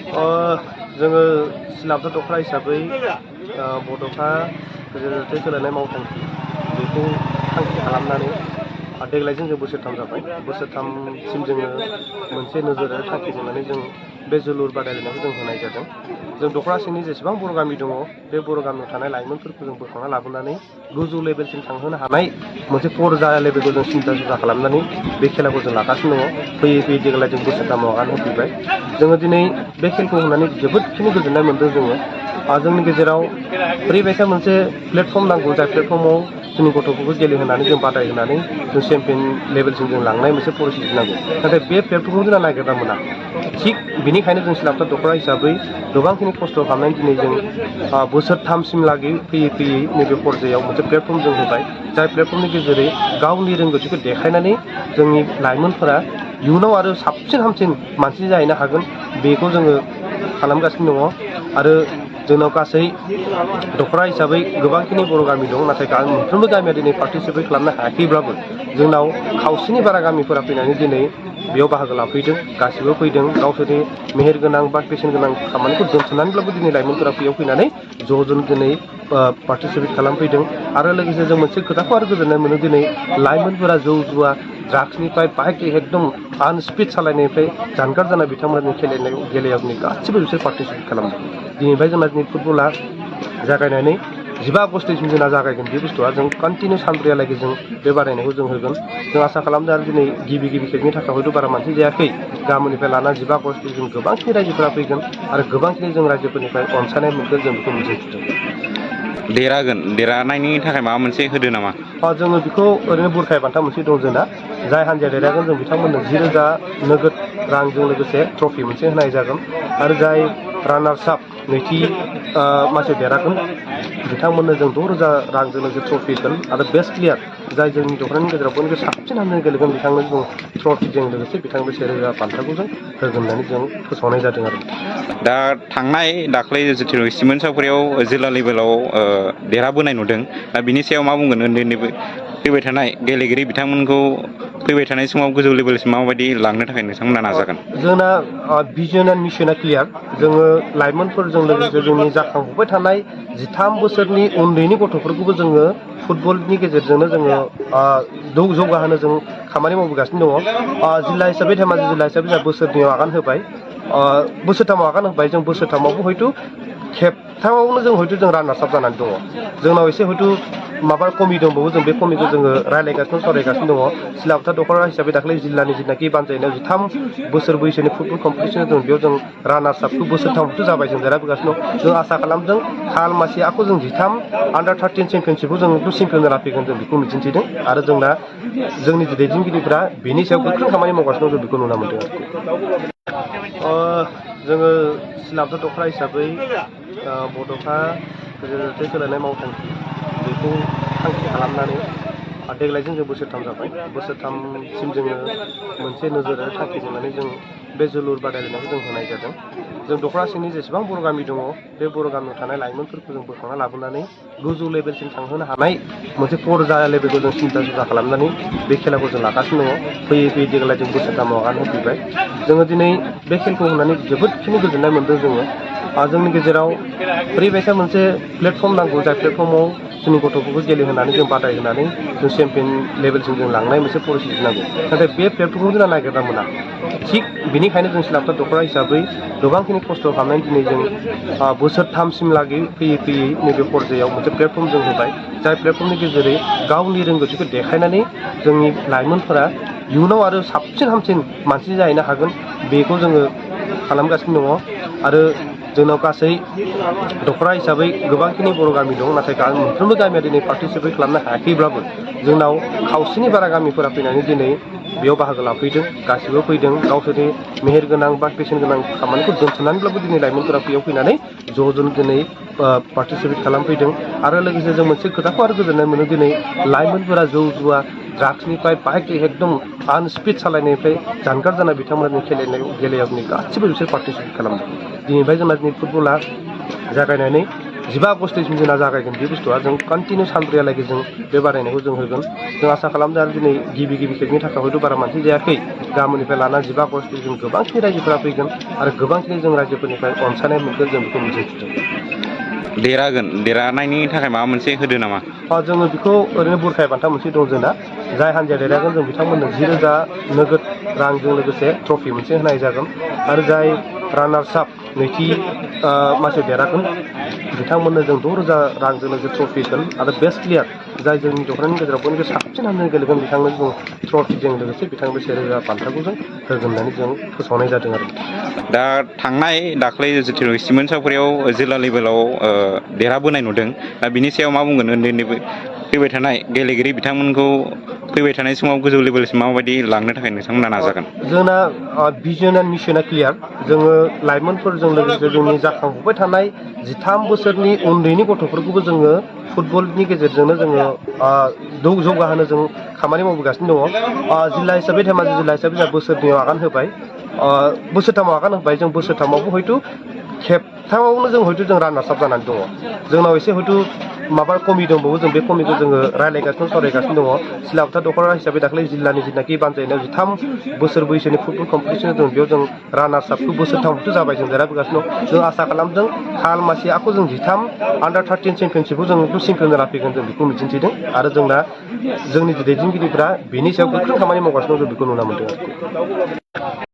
जोङो सिलाबथा दखरा हिसाबै बड'फा गोजोन सोलायनाय मावथांखि बेखौ थांखि खालामनानै देग्लायजों जों बोसोरथाम जाबाय। बोसोरथामसिम जोङो मोनसे नोजोर आरो थांखि होनानै जों बे जोलुर बादायलायनायखौ जों होनाय जादों। जों दखरा सिंनि जेसेबां बर' गामि दङ बे बर' गामियाव थानाय लाइमोनफोरखौ जों बोखांना लाबोनानै गोजौ लेभेलसिम थांहोनो हानाय मोनसे पर्याय लेभेलखौ जों सिन्था खालामनानै बे खेलाखौ जों लागासिनो दङ। फैयै फैयै देग्लाय जों बोसोरथामाव आगान होफैबाय। जोङो दिनै बे खेलखौ होनानै जोबोदखिनि गोजोननाय मोन्दों जोङो। जोंनि गेजेराव ओरैबायसा मोनसे प्लेटफर्म नांगौ जाय प्लेटफर्माव जोंनि गथ'फोरखौ गेलेहोनानै जों बादायहोनानै जों चेम्पियन लेभेलसिम जों लांनाय मोनसे परिस्थिति नांगौ। नाथाय बे प्लेटफर्मखौ जोंना नागिरना मोना। थिग बेनिखायनो जों सिलाबथा दखरा हिसाबै गोबांखिनि खस्थ' खालामनानै दिनै जों बोसोरथामसिमलागै फैयै फैयै नैबे पर्यायाव मोनसे प्लेटफर्म जों होबाय। जाय प्लेटफर्मनि गेजेरै गावनि रोंगौथिखौ देखायनानै जोंनि लाइमोनफोरा इयुनाव आरो साबसिन हामसिन मानसि जाहैनो हागोन बेखौ जोङो खालामगासिनो दङ। आरो जोंनाव गासै दखरा हिसाबै गोबांखिनि बर' गामि दं। नाथाय मोनफ्रोमबो गामिया दिनै पार्टिसिपेट खालामनो हायाखैब्लाबो जोंनाव खावसेनि बारा गामिफोरा फैनानै दिनै बेयाव बाहागो लाफैदों। गासिबो फैदों गावसोरनि मेहेर गोनां बा बेसेन गोनां खामानिखौ दोनथ'नानैब्लाबो दिनै लाइमोनफोरा बेयाव फैनानै ज' ज' दिनै पार्टिसिपेट खालामफैदों। आरो लोगोसे जों मोनसे खोथाखौ आरो गोजोननाय मोनो दिनै लाइमोनफोरा जौ जुवा ड्राग्सनिफ्राय बाइक एकदम आनस्पिड सालायनायनिफ्राय जानगार जानाय बिथांमोननि गेलेनायाव गासिबो बिसोर पार्टिसिपेट खालामदों। दिनैनिफ्राय जोंना दिनै फुटबला जागायनानै 15 आगस्टसिम जोंना जागायगोन। बे बुस्थुआ जों कन्टिनिउ सानब्रैहालागै जों बे बादायनायखौ जों होगोन। जों आसा खालामदों आरो दिनै गिबि खेबनि थाखाय हयथ' बारा मानसि जायाखै। गाबोननिफ्राय लाना 15 आगस्टसिम गोबांखिनि रायजोफोरा फैगोन आरो गोबांखिनि जों रायजोफोरनिफ्राय अनसायनाय मोनगोन जों बेखौ मिजिंथिदों। देरहानायनि थाखाय माबा मोनसे होदो नामा? जोङो बेखौ ओरैनो बुरखाय बान्था मोनसे दं जोंना। जाय हान्जाया देरहागोन जों बिथांमोननो 10,000 नोगोद रांजों लोगोसे ट्रफि मोनसे होनाय जागोन। आरो जाय रानार्स आप नैथि मासियाव देरहागोन बिथांमोननो जों 6,000 रांजों लोगोसे ट्रफि होगोन। आरो बेस्ट प्लेयार जाय जोंनि दखरानि गेजेराव बयनिख्रुइ साबसिन हामसिन गेलेगोन बिथांनो जों ट्रफिजों लोगोसे बिथांनो 1,000 बान्थाखौ जों होगोन होननानै जों फोसावनाय जादों आरो। दा दाख्लै जिथु सिमोन साफरियाव जिल्ला लेभेलाव देरहाबोनाय नुदों। दा बिनि सायाव मा बुंगोन? उन्दैनिबो फैबाय थानाय गेलेगिरि बिथांमोनखौ फैबाय थानाय समाव गोजौ लेभेलसिम माबायदि लांनो थाखाय नोंथांमोना नाजागोन? जोंना भिजन एन्ड मिसना क्लियार। जोङो लाइमोनफोरजों लोगोसे जोंनि जाखांफुबाय थानाय 13 बोसोरनि उन्दैनि गथ'फोरखौबो जोङो फुटबलनि गेजेरजोंनो जोङो जौगाहोनो जों खामानि मावबोगासिनो दङ। जिल्ला हिसाबै धेमाजि जिल्ला हिसाबै जोंहा बोसोरनैयाव आगान होबाय। बोसोरथामाव आगान होबाय। जों बोसोरथामावबो हयथ' खेबथामावनो जों रानार्स आप जानानै दङ। जोंनाव एसे हयथ' माबा कमि दंबावो। जों बे कमिखौ जोङो रायज्लायगासिनो सावरायगासिनो दङ। सिलाबथा दखरा हिसाबै दाख्लै जिल्लानि जिथुनाखि बानजायनायाव 13 बोसोर बैसोनि फुटबल कम्पिटिसन दं बेयाव जों रानार्स आपखौ बोसोरथामथ' जाबाय जों देरहाबोगासिनो दं। जों आसा खालामदों खालमासि आखौ जों 13 आन्डार 13 चेम्पियनशिपखौ जों चेम्पियन जाना फैगोन जों बेखौ मिजिंथिदों। आरो जोंना जोंनि दैदेनगिरिफ्रा बेनि सायाव गोख्रों खामानि मावगासिनो दं। जों बेखौ नुनो मोनदों आरो। जोङो सिलाबथा दखरा हिसाबै बड'फा गोजोन सोलायनाय मावथांखि बेखौ थांखि खालामनानै देग्लायजों जों बोसोरथाम जाबाय। बोसोरथामसिम जोङो मोनसे नोजोर आरो थांखि होनानै जों बे जोलुर बादायलायनायखौ जों होनाय जादों। जों दखरा सिंनि जेसेबां बर' गामि दङ बे बर' गामियाव थानाय लाइमोनफोरखौ जों बोखांना लाबोनानै गोजौ लेभेलसिम थांहोनो हानाय मोनसे पर्याय लेभेलखौ जों सिन्था खालामनानै बे खेलाखौ जों लागासिनो दङ। फैयै फैयै देग्लाय जों बोसोरथामाव आगान होफैबाय। जोङो दिनै बे खेलखौ होनानै जोबोदखिनि गोजोननाय मोन्दों जोङो। जोंनि गेजेराव ओरैबायसा मोनसे प्लेटफर्म नांगौ जाय प्लेटफर्माव जोंनि गथ'फोरखौ गेलेहोनानै जों बादायहोनानै जों चेम्पियन लेभेलसिम जों लांनाय मोनसे परिस्थिति नांगौ। नाथाय बे प्लेटफर्मखौ जोंना नागिरना मोना। थिग बेनिखायनो जों सिलाबथा दखरा हिसाबै गोबांखिनि खस्थ' खालामनानै दिनै जों बोसोरथामसिमलागै फैयै फैयै नैबे पर्यायाव मोनसे प्लेटफर्म जों होबाय। जाय प्लेटफर्मनि गेजेरै गावनि रोंगौथिखौ देखायनानै जोंनि लाइमोनफोरा इयुनाव आरो साबसिन हामसिन मानसि जाहैनो हागोन बेखौ जोङो खालामगासिनो दङ। आरो जोंनाव गासै दखरा हिसाबै गोबांखिनि बर' गामि दं। नाथाय मोनफ्रोमबो गामिया दिनै पार्टिसिपेट खालामनो हायाखैब्लाबो जोंनाव खावसेनि बारा गामिफोरा फैनानै दिनै बेयाव बाहागो लाफैदों। गासिबो फैदों गावसोरनि मेहेर गोनां बा बेसेन गोनां खामानिखौ दोनथ'नानैब्लाबो दिनै लाइमोनफोरा बेयाव फैनानै ज' ज' दिनै पार्टिसिपेट खालामफैदों। आरो लोगोसे जों मोनसे खोथाखौ आरो गोजोननाय मोनो दिनै लाइमोनफोरा जौ जुवा ड्राग्सनिफ्राय बाइक एकदम आनस्पिड सालायनायनिफ्राय जानगार जानाय बिथांमोननि गेलेनायाव गासिबो बिसोर पार्टिसिपेट खालामदों। दिनैनिफ्राय जोंना दिनै फुटबला जागायनानै 15 आगस्टसिम जोंना जागायगोन बे बुस्थुआ जों कन्टिनिउ सानब्रैहालागै जों बे बारायनायखौ जों होगोन जों आसा खालामदों आरो दिनै गिबि खेबनि थाखाय हयथ' बारा मानसि जायाखै गाबोननिफ्राय लाना 15 आगस्टसिम गोबांखिनि रायजोफोरा फैगोन आरो गोबांखिनि जों रायजोफोरनिफ्राय अनसायनाय मोनगोन जों बेखौ मिजिंथिदों। देरहानायनि थाखाय माबा मोनसे होदो नामा? जोङो बेखौ ओरैनो बुरखाय बान्था मोनसे दं जोंना जाय हान्जाया देरहागोन जों बिथांमोननो 10,000 नोगोद रांजों लोगोसे ट्रफि मोनसे होनाय जागोन आरो जाय रानार्स आप नैथि मासियाव देरहागोन बिथांमोननो जों 6,000 रांजों लोगोसे ट्रफि होगोन आरो बेस्ट प्लेयार जाय जोंनि दख'रानि गेजेराव बयनिख्रुइ साबसिन हान्जानि गेलेगोन बिथांनो जों ट्रफिजों लोगोसे बिथांनो 1,000 बान्थाखौ जों होगोन होननानै जों फोसावनाय जादों आरो। दा दाख्लै जिथु सिमोन साफरियाव जिल्ला लेभेलाव देरहाबोनाय नुदों दा बिनि सायाव मा बुंगोन उन्दै फैबाय थानाय गेलेगिरि बिथांमोनखौ फैबाय थानाय समाव गोजौ लेभेलसिम माबायदि लांनो थाखाय नोंथांमोना नाजागोन? जोंना भिजन एन्ड मिसना क्लियार जोङो लाइमोनफोरजों लोगोसे जोंनि जाखांफुबाय थानाय 13 बोसोरनि उन्दैनि गथ'फोरखौबो जोङो फुटबलनि गेजेरजोंनो जोङो जौगाहोनो जों खामानि मावबोगासिनो दङ। जिल्ला हिसाबै धेमाजि जिल्ला हिसाबै जोंहा बोसोरनैयाव आगान होबाय बोसोरथामाव आगान होबाय जों बोसोरथामावबो हयथ' खेबथामावनो जों हयथ' जों रानार्स आप जानानै दङ जोंनाव एसे हयथ' माबा कमि दंबावो जों बे कमिखौ जोङो रायज्लायगासिनो सावरायगासिनो दङ सिलाबथा दख'रा हिसाबै दाख्लै जिल्लानि जिथुनाखि बानजायनायाव 13 बोसोर बैसोनि फुटबल कम्पिटिसन दं बेयाव जों रानार्स आपखौ बोसोरथामथ' जाबाय जों देरहाबोगासिनो दं जों आसा खालामदों खालमासि आखौ जों 13 आन्डार 13 चेम्पियनशिपखौ जों चेम्पियन जाना फैगोन जों बेखौ मिजिंथिदों आरो जोंनि दैदेनगिरिफ्रा बेनि सायाव गोख्रों खामानि मावगासिनो दं जों बेखौ नुनो मोनदों आरो।